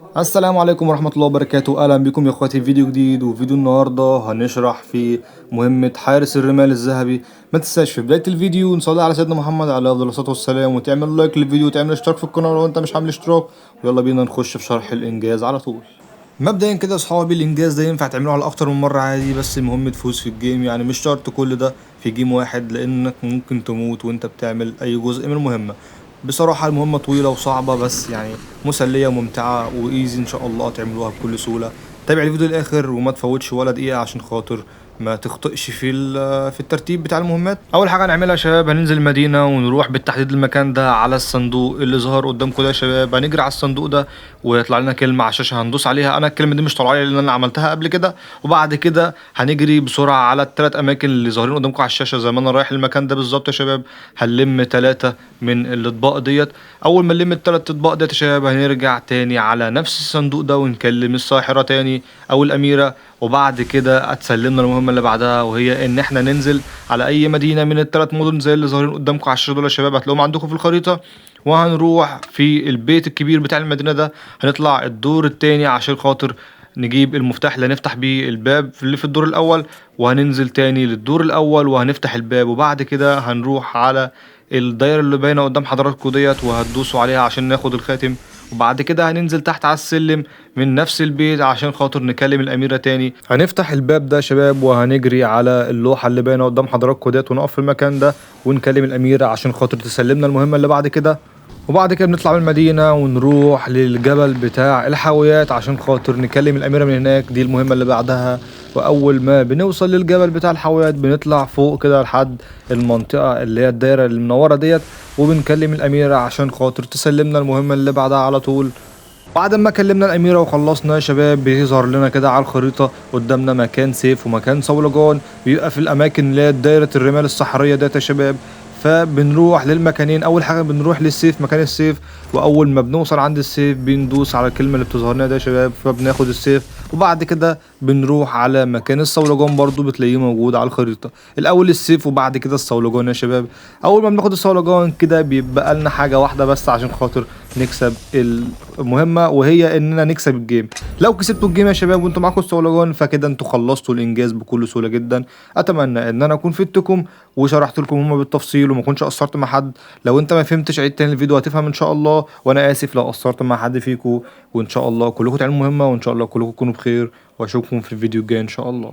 السلام عليكم ورحمة الله وبركاته. أهلا بكم يا اخواتي في فيديو جديد، وفيديو النهاردة هنشرح فيه مهمة حارس الرمال الذهبي. ما تنساش في بداية الفيديو نصلي على سيدنا محمد عليه أفضل الصلاة والسلام، وتعمل لايك للفيديو وتعمل اشتراك في القناة لو انت مش عامل اشتراك. ويلا بينا نخش في شرح الإنجاز على طول. مبدئيا كده يا اصحابي، الانجاز ده ينفع تعمله على اكتر من مرة عادي، بس المهم تفوز في ال game، يعني مش شرط كل ده في game واحد، لانك ممكن تموت وانت بتعمل اي جزء من المهمة. بصراحة المهمة طويلة وصعبة، بس يعني مسلية وممتعة و easy ان شاء الله تعملوها بكل سهولة. تابع الفيديو للاخر وما تفوتش ولا دقيقة عشان خاطر ما تخطئش في الترتيب بتاع المهمات. اول حاجة هنعملها يا شباب، هننزل المدينة ونروح بالتحديد المكان ده على الصندوق اللي ظهر قدامكم ده يا شباب. هنجري على الصندوق ده ويطلع لنا كلمة على الشاشة هندوس عليها. انا الكلمة دي مش طالعه لي لان انا عملتها قبل كده. وبعد كده هنجري بسرعة على الثلاث اماكن اللي ظاهرين قدامكم على الشاشة، زي ما انا رايح المكان ده بالظبط يا شباب. هنلم 3 من الاطباق ديت. اول ما نلم الثلاث اطباق ديت يا شباب، هنرجع تاني على نفس الصندوق ده ونكلم الساحرة تاني او الاميرة، وبعد كده اتسلمنا المهمة اللي بعدها، وهي ان احنا ننزل على اي مدينة من الثلاث مدن زي اللي ظاهرين قدامكم على الشاشة دول يا شباب، هتلاقوهم عندكم في الخريطة. وهنروح في البيت الكبير بتاع المدينة ده، هنطلع الدور التاني عشان خاطر نجيب المفتاح اللي هنفتح بيه الباب اللي في الدور الاول، وهننزل تاني للدور الاول وهنفتح الباب. وبعد كده هنروح على الدايرة اللي باينة قدام حضراتكم ديت، وهتدوسوا عليها عشان ناخد الخاتم. وبعد كده هننزل تحت على السلم من نفس البيت عشان خاطر نكلم الأميرة تاني. هنفتح الباب ده يا شباب وهنجري على اللوحة اللي باينة قدام حضراتكم ديت، ونقف في المكان ده ونكلم الأميرة عشان خاطر تسلمنا المهمة اللي بعد كده. وبعد كده بنطلع من المدينة ونروح للجبل بتاع الحاويات عشان خاطر نكلم الأميرة من هناك، دي المهمة اللي بعدها. وأول ما بنوصل للجبل بتاع الحاويات بنطلع فوق كده لحد المنطقة اللي هي الدايرة المنورة ديت، وبنكلم الأميرة عشان خاطر تسلمنا المهمة اللي بعدها على طول. بعد ما كلمنا الأميرة وخلصنا يا شباب، بيظهر لنا كده على الخريطة قدامنا مكان سيف ومكان صولجان، بيبقى في الأماكن اللي هي دايرة الرمال الصحراوية ديت يا شباب. فبنروح للمكانين. اول حاجة بنروح للسيف، مكان السيف، واول ما بنوصل عند السيف بندوس على الكلمة اللي بتظهر لنا ده يا شباب، فبناخد السيف. وبعد كده بنروح على مكان الصولجان، برضو بتلاقيه موجود على الخريطة. الاول السيف وبعد كده الصولجان يا شباب. اول ما بناخد الصولجان كده بيبقى لنا حاجة واحدة بس عشان خاطر نكسب المهمة، وهي اننا نكسب ال game. لو كسبتوا ال game يا شباب وانتوا معاكم الصولجان، فكده انتوا خلصتوا الانجاز بكل سهولة جدا. اتمنى ان انا اكون فدتكم وشرحت لكم هما بالتفصيل وما كنتش قصرت مع حد. لو انت ما فهمتش عيد تاني الفيديو هتفهم ان شاء الله، وانا اسف لو قصرت مع حد فيكم. وان شاء الله كلكم تعملوا مهمة، وان شاء الله كلكم تكونوا بخير، واشوفكم في الفيديو الجاي ان شاء الله.